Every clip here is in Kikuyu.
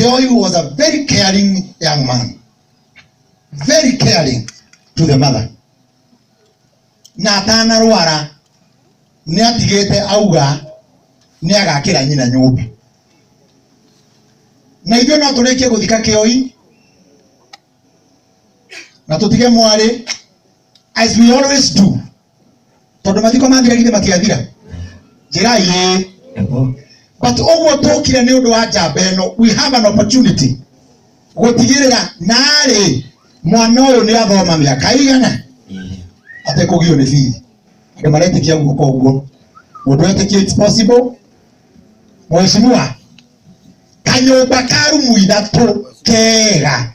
Kioi was a very caring young man, very caring to the mother. Na atanarwara nĩ atigĩte auga nĩ agakĩra nyina nyũmba. Na ithuĩ no tũrĩkie gũthika Kĩoi na tũtige mwarĩ as we always do, tondũ mathiko mathira githĩ matiathira njĩra ĩ. But ũguo tũkire nĩ ũndũ wa njamba ĩno, we have an opportunity gũtigĩrĩra narĩ mwana ũyũ nĩ athoma mĩaka igana atekũgio nĩ bithi. Andũ maretĩkia guoko ũguo, mũndũ etĩkia it's possible. Mheshimiwa, kanyũmba ka rumu ithatũ kega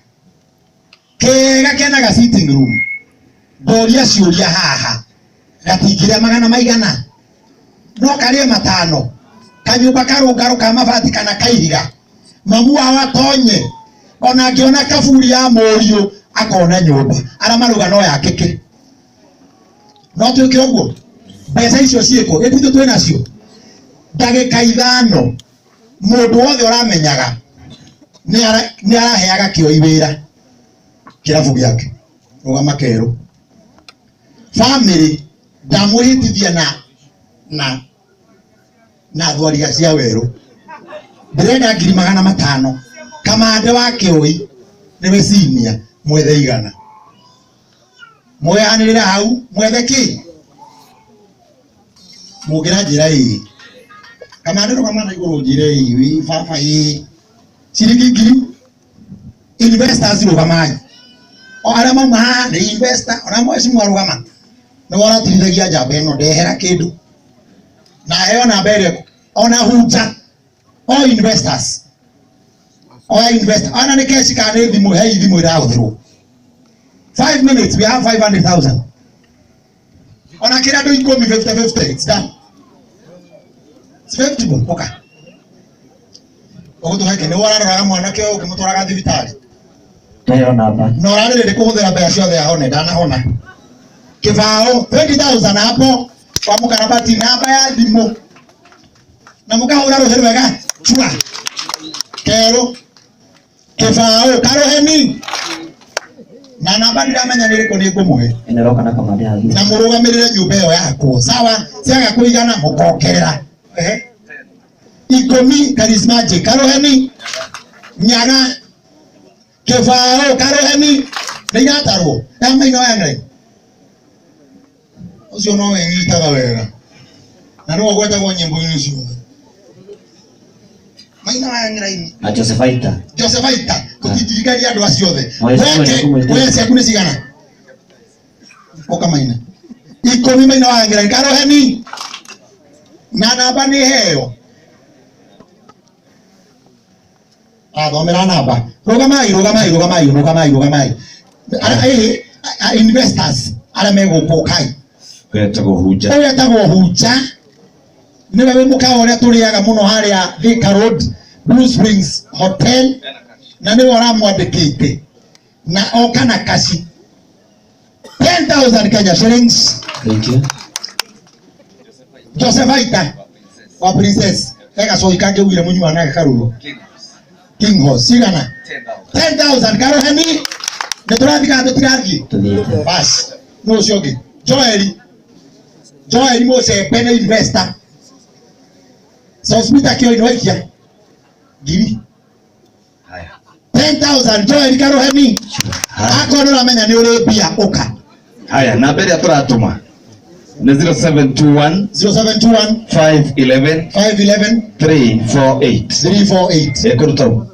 kega kena ga sitting room, ndoria ciũria haha, gatingĩrĩa magana maigana, no karĩe matano. Kanyũmba karũngarũ ka mabati kana kaihiga, mamu wao atonye ona angĩona kaburi ya mũriũ akona nyũmba arĩa marauga no yakĩke. No twĩke ũguo, mbeca icio ciĩkwo gĩtitũ twĩ nacio ndagĩka 5. Mũndũ wothe ũramenyaga nĩ araheaga Kĩoi wĩra kĩrabu gĩake, rũgama kerũ family ndamwĩhĩtithia na thwariga cia werũ. Ndĩrenda 500,000. Kamande wa Kĩoi nĩwe senior, mwethe 100, mweanĩrĩra hau mwethe kĩ mũngĩranjĩra ĩĩ. Kamande, rũgama na igũrũ njĩre ĩĩ wĩ baba ĩĩ. Ciringi 1,000. Investors, rũgamai, o arĩa mauma haha nĩ investor. Ona mheshimiwa, rũgama, nĩwe ũratirithagia njamba ĩno. Ndehera kĩndũ na heo namba ĩrĩa ona hunja o investors, o investor, ona nĩ cash kana nĩ thimũ, hei thimũ ĩrahũthĩrwo. 5 minutes, we have 500,000. Ona kĩrĩa andũ 10, 50 50, it's done, it's 50 bob. Oka ũgũtũhe kĩ? Nĩ wararoraga mwanake ũyũ ũkĩmũtwaraga thibitarĩ. Tuheo namba. Na ũrarĩrĩ kũhũthĩra mbeca ciothe ahone, ndanahona. Kĩbaũ 20,000 hapo kwa mũkarabati, namba ya thimũ na mũkahũra rũhĩ rwega chua kerũ. Kĩbaũ karũheni na namba ndiramenya nĩ ĩrĩkũ, nĩ ngũmũhe. Ĩno ĩroka na kamande ya na mũrũgamĩrĩre nyũmba ĩyo yakwo sawa, ciaga kũigana mũkongerera. Ehe. 10 Charismatic karũheni nyaga kĩbaũ karũheni nĩ iratarwo ya maina wa Ngai ũcio no wĩnyitaga wega na nĩwe ũgwetagwo nyĩmbo-inĩ ciothe, maina wa Ngai. Na Josephaita. Josephaita, tũtindirikania andũ acio othe. Mheshimiwa, Weke, nĩngũmwĩtĩka. we ciaku nĩ cigana? Ũka maina 10, maina wa Ngai karũheni na namba nĩ heo. Athomera namba. Rũgamai, rũgamai, rũgamai, rũgamai, rũgamai. Investors arĩa megũkũ kai. Wetagwo Hunja. Ũyũ etagwo Hunja, nĩwe wĩ mũkawa ũrĩa tũrĩaga mũno harĩa Thika Road, Blue Springs Hotel, na nĩwe ũramwandĩkĩte na oka na kaci 10,000 Kenya shillings. Thank you. Joseph Aita wa Princess egacoi kangĩ ugire mũnyua nake karuru King Horse cigana? 10,000 karoheni. Nĩ tũrathiĩ kana tũtirathiĩ? Tũthiĩte. Bas, nũ ũcio ũngĩ? Joeli, Joeli Mũcembe nĩ investor. Sospeter Kĩoi nĩwaikia ngiri Haya. 10,000 Joeli karoheni. Akorwo nĩ ũramenya nĩ ũrĩ mbia, ũka. Haya, namba ĩrĩa tũratũma nĩ 0721 0721 511 511 348. 348. Ĩkũruta ũ?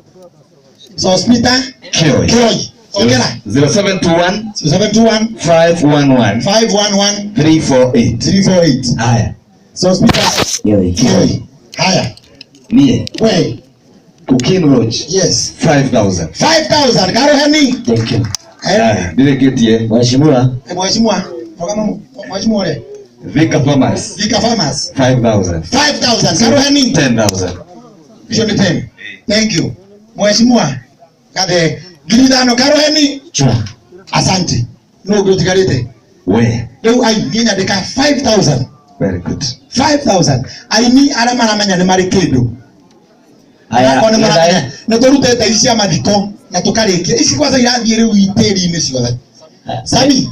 Sospeter Kĩoi. Kĩoi, ongera. 0721 0721 511 511 348. 348. Haya. Sospeter Kĩoi. Kĩoi. Haya. Niĩ we Kukin Lodge. Yes. 5000. 5000 karoheni. Thank you. Haya, ndirĩkĩtie. Mheshimiwa. Mheshimiwa, rũgama mheshimiwa ũrĩa. Thika Farmers. Thika Farmers. 5000. 5000 karoheni. 10,000. Icio nĩ 10. Thank you. Mheshimiwa Gathe, 5,000 karoheni. Chua. Asante. No ũngĩ ũtigarĩte? We. Rĩu ai niĩ nyandĩka 5000. Very good. 5000 aini arĩa maramenya nĩ marĩ kĩndũ. Haya. Akorwo nĩ maramenya Nĩ tũrutĩte ici cia mathiko na tũkarĩkia. Ici kwanza irathiĩ rĩu itĩri-inĩ ciothe. Sami.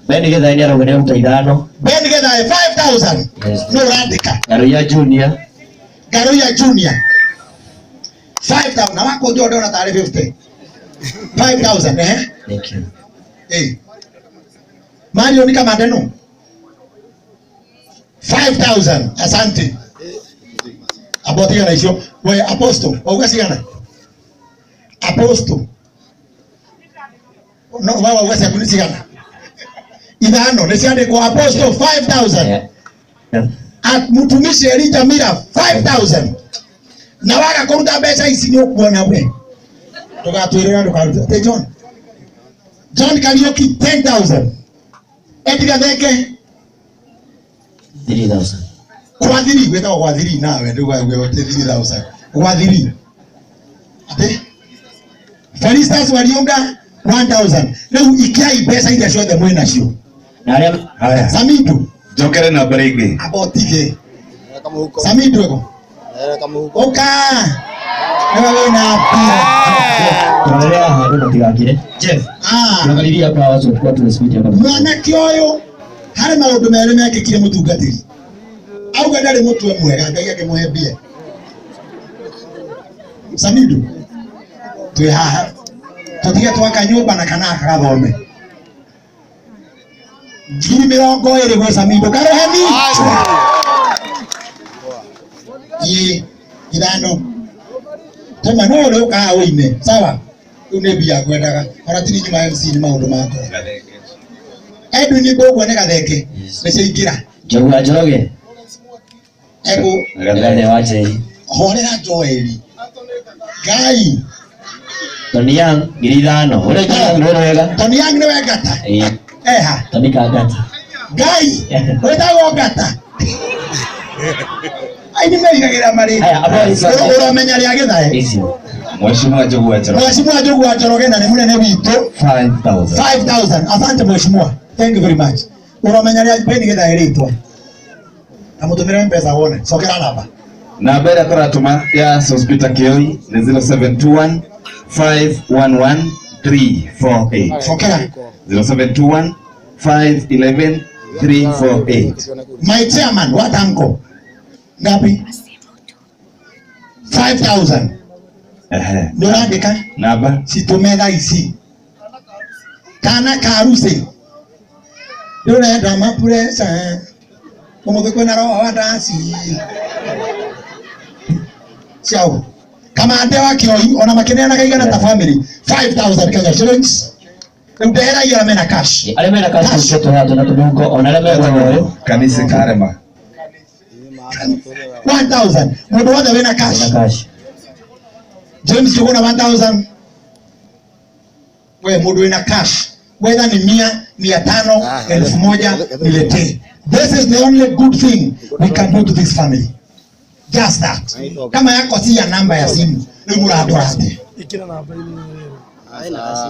Ben Githae nĩ arauga nĩ aruta ithano. Ben Githae 5000. Yes. No ũrandĩka. Ngaruiya Junior. Ngaruiya Junior. 5000 na wako ndio ndona tarĩ 50. 5000 eh? Thank you. Eh. Mario ni kama ndeno. 5000 asante. Abo tigana icio. We apostle, wauga cigana? Apostle. No, wewe wauga ciaku nĩ cigana? Ithano nĩ ciandĩkwo apostle 5000. Yeah. Yeah. At mtumishi Elijah Mira 5000. Na waga kũruta mbeca ici nĩ ũkuona we. Ndũgatwĩrĩra ndũkaruta. Te John. John Kariuki 10000. Edgar Thenge 3000. Kwa thiri wĩtagwo gwa thiri nawe ndũgauge ũtĩ 3000. Gwa thiri. Atĩ Felicitas Warionga 1000. Rĩu ikiai mbeca iria ciothe mwĩ nacio. Na arĩa Haya. Samidu Njokere namba ĩngĩ. amba ũtige. Samidu ego. Ũka. Nĩwe wĩna mbia. Tunaendelea hapo matigakire. Jeff. Ah. Tunakaribia hapa watu kwa tu speed hapa. Mwanake ũyũ harĩ maũndũ merĩ mekĩkire mũtungatĩri. Auga ndarĩ mũtwe mwega Ngai akĩmũhe mbia. Samidu twĩ haha tũtige twaka nyũmba na kana gagathome. 20,000 gwĩ Samidu karoheni. Ĩ ithano. Tũma no ũrĩ ũkaga ũine sawa. Rĩu nĩ mbia ngwendaga ona ti nyuma MC nĩ maũndũ makwa. Edwin Mbũgua nĩ Gathenge Yes. nĩ ciaingĩra. Njogu wa Njoroge. Ego Gathe wa Njeri. horera Joeli. Ngai Tony Young 5000. Ũrĩa Tony Young nĩ wega. Tony Young nĩwe ngata. Eh. Eha. Tony Kangata. Ngai wĩtagwo ngata. Ai nĩ merigagĩra marĩ. Haya, abo icio. Ũramenya rĩa Gĩthae. Icio. Mheshimiwa Njogu wa Njoroge. Mheshimiwa Njogu wa Njoroge na nĩ mũnene witũ. 5000. 5000. Asante mheshimiwa. Thank you very much. Ũramenya rĩa Ben Githae rĩtwa. Na mũtũmĩre mbeca wone. Cokera namba. Namba ĩrĩa tũratũma ya Sospeter Kioi nĩ 0721 511 348. Cokera. 0721 511 348. My chairman wa Tanko. Ngapi? 5000. Ehe. Nĩ ũrandĩka? Namba Citũme thaa ici. Kana karuci. Ndũrenda mapuresa. Ũmũthĩ kwĩna roho wa ndaci. Ciao. Kamande wa Kioi ona makĩneanaga igana ta family 5000 Kenya shillings. Rĩu ndeheragia arĩa mena cash. Arĩa mena cash tũke tũhe na tũmũhuko ona arĩa me gũkũ. Kanisi Karema. 1000. Mũndũ wothe wĩna cash. Mena cash. James Njuguna 1000. We mũndũ wĩna cash. Whether ni 100, 500, 1000 niletee. This is the only good thing we can do to this family. Just that. Kama yako si ya namba ya simu, rĩu mũrandora atĩa?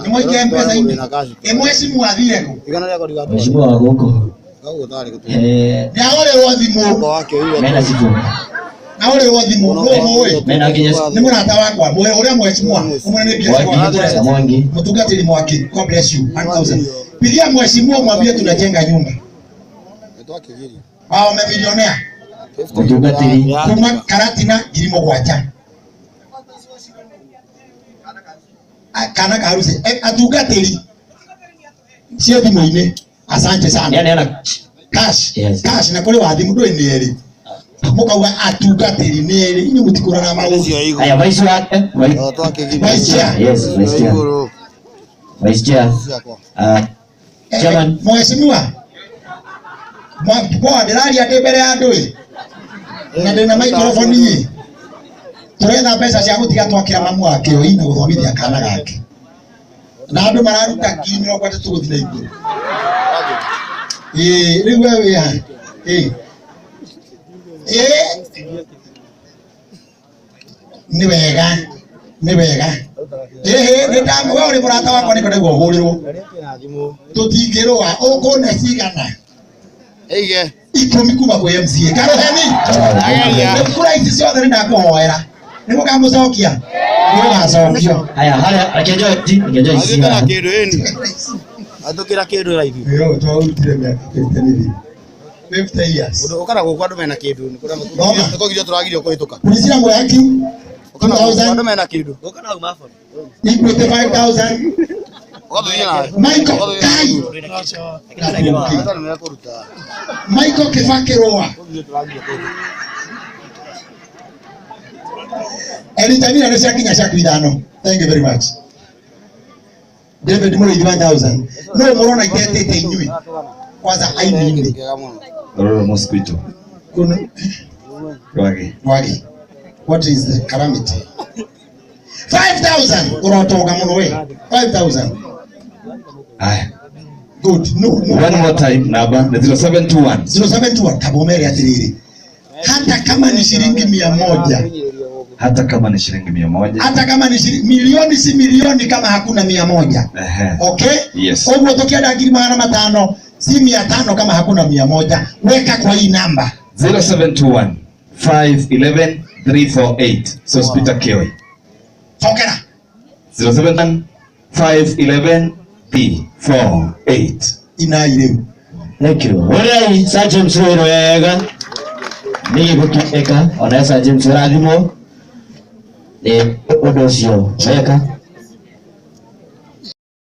Nĩ mwaikia M-Pesa inĩ? Ĩ mheshimiwa athire kũ? Mheshimiwa wa gũkũ. Eh, Nĩ ahũrĩrwo thimũ. mena siku. Ahũrĩrwo thimũ, nũ mũĩ? Mena nginya Nĩ mũrata wakwa, ũrĩa mheshimiwa, ũmwe nĩ mbia Mwangi. ciakwa. Mwangi. Mtungatĩri Mwaki, God bless you. 1000. Pigia mheshimiwa mwambie tunajenga nyumba. Wao mamilionea Mũtungatĩri. kuma Karatina 7,000. Kana karusi atungatĩri cio thimũ-inĩ. Asante sana. Nĩ aneana Cash. Yes. Cash na kũrĩ wa thimũ ndũĩ nĩ erĩ. Mũkauga atungatĩri nĩ erĩ inyuĩ mũtikũraga maũndũ. Haya, vice wake. Vice chair. Yes, vice chair. Vice chair. Chairman. Mheshimiwa. Poa ndĩraria ndĩ mbere ya andũ ĩ. Na ndĩna microphone ĩ. Tũretha mbeca cia gũtiga twakĩra mamu wa Kĩoi na gũthomithia kana gake. Na andũ mararuta 30,000 gũthiĩ na igũrũ. Ĩ, rĩu we wĩ ha? Ĩ. Ĩ. Nĩ wega. Nĩ wega. Ĩ, nĩ we ũrĩ mũrata wakwa nĩkwenda ũhũrĩrwo. Tũtingĩrũa ũkũne cigana? 10 kuma kwĩ MCA. Karoheni. Rĩu kura ici ciothe nĩ ndakũhoera. Nĩ mũkamũcokia. Nĩũgacokio. Haya, haya, reke njoe ici, reke njoe ici. Athukira kindu ini. Athukira kindu raithi. Wĩra ũyũ twaũrutire mĩaka 50 mĩthiru. 50 years. Undu ukara guku andu mena kindu ni kuria Noma. nikugirio turagirio kuhituka. Priscilla Mwehaki Ukara guku 2000. andu mena kindu. Equity 5000. Ugathuria nawe. Michael Kai. Hata nimekuruta. Michael Kibaki Rũa. Kugirio turagirio kuhituka. Elitamira nĩ ciakinya ciaku ithano. Thank you very much. David Mũrĩithi 1000. No mũrona itetĩte inyuĩ. Kwanza aini-inĩ. Kega muno. Rororo mosquito. Kuno Rwage. Rwagi. What is the calamity? 5000 urotonga muno we. 5000. Haya. Good. No, no. One more time namba ni 0721 071 kabomere atiriri. Hata kama ni shilingi 100, hata kama ni shilingi 100. hata kama ni shilingi milioni, si milioni kama hakuna 100. Ehe. Okay? Yes. Ũguo tukienda 500,000 si 500 kama hakuna 100. Weka kwa hii namba. 0721 511 348. Sospita Kioi. Sokera. 071 511 348. Inai rĩu. Thank you. Ũrĩai Sir James wĩra wega. Nĩ gĩkũ eka ona Sir James ũrathimwo. Nĩ ũndũ ũcio weka.